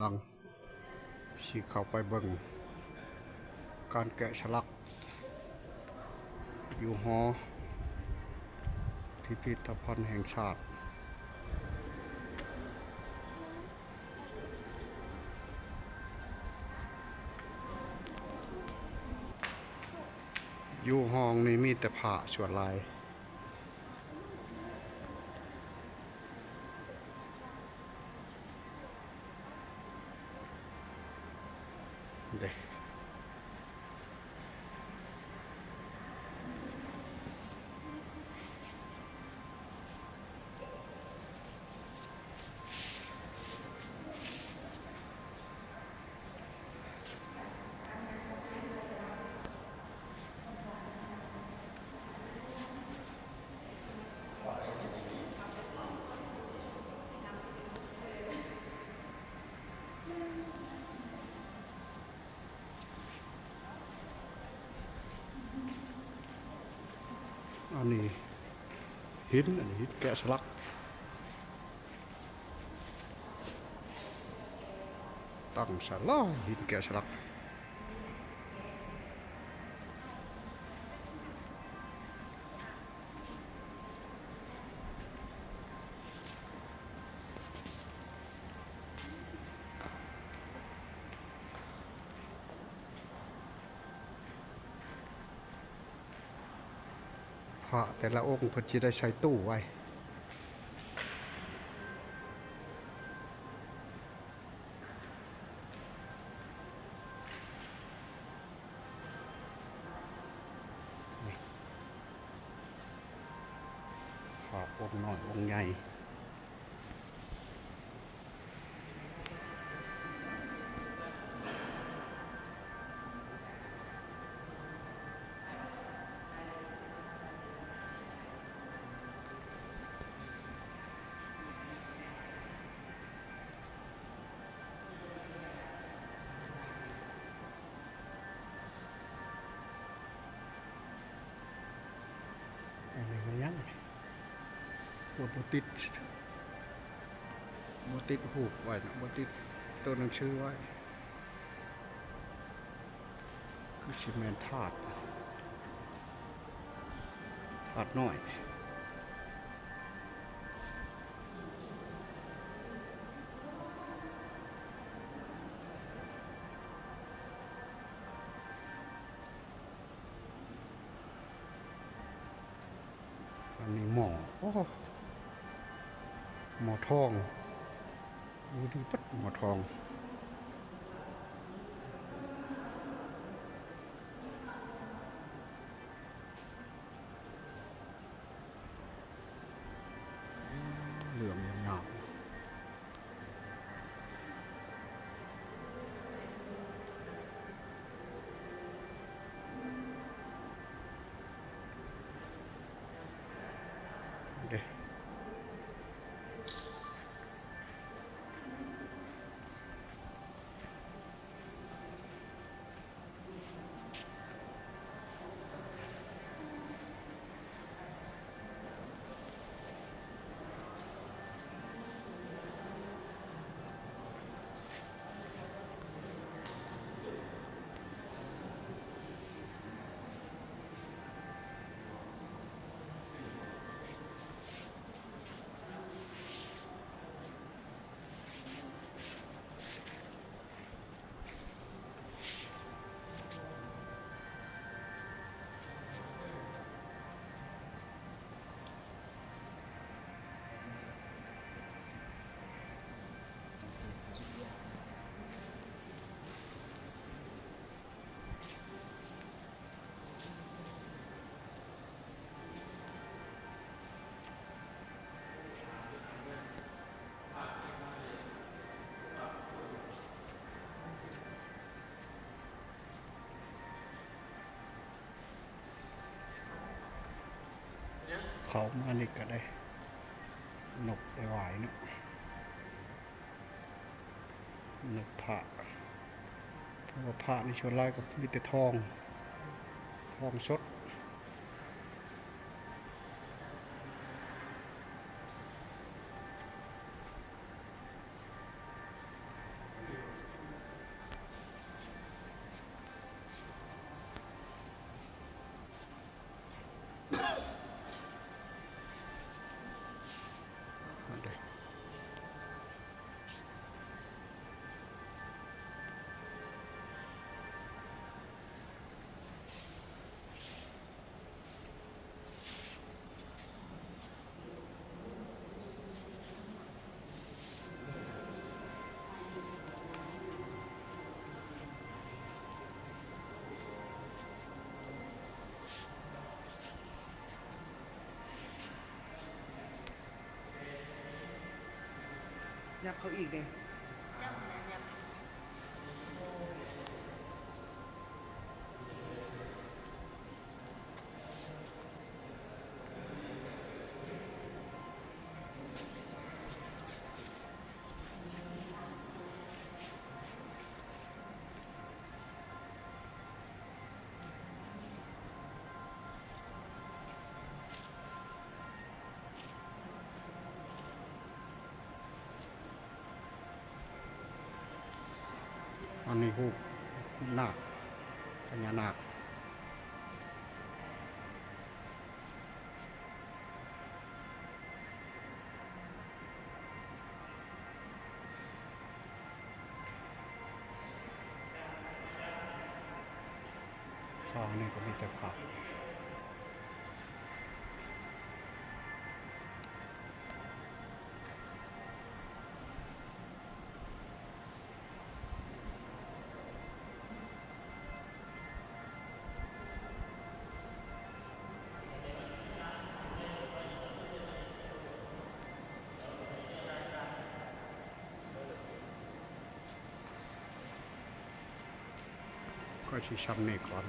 ຫຼັງຊິເຂົ້າໄປເບິ່ງການແກະສະຫຼັກຢູ່ຫໍພິພິທະພັນແຫ່ງຊາດ. ຢູ່ຫ້ອງນີ້ມີແຕ່ພະສ່ວນຫຼາຍ. ເດ້ ອັນນີ້ຫີນ ອັນນີ້ຫີນແກະສະຫຼັກ ຕັ້ງສາລາຫີນແກະສະຫຼັກ. ພະແຕ່ລະອົງເພິ່ນຊິໄດ້ໃສ່ຕູ້ໄວ້. ນີ້ ພະອົງນ້ອຍອົງໃຫຍ່. ອັນນີ້ກໍຍັງ ບໍ່ ບໍ່ຕິດ ບໍ່ຕິດຮູບໄວ້ນະ ບໍ່ຕິດຕົວໜັງສືໄວ້. ຄືຊິແມ່ນທາດ ທາດນ້ອຍ. ອັນນີ້ໝໍ້ ໂອ້ ໝໍ້ທອງ ຢູ່ດີເບິດໝໍ້ທອງ. ເຫຼືອງຍາວໆ ເດ້. ເຂົ້າມານີ້ກໍໄດ້ນົບໄດ້ຫວາຍເນາະ. ນົບພະ ເພາະວ່າພະນີ້ສ່ວນຫຼາຍກໍມີແຕ່ທອງ ທອງສົດ. ຍັບເຂົ້າອີກເດ້. ເຈົ້ານະຍັບ. ອັນນີ້ຮູບນາກ ພະຍານາກ. ຂ້າງນີ້ກໍມີແຕ່ພະ. ກໍຊິຊ່ຳນີ້ກ່ອນ.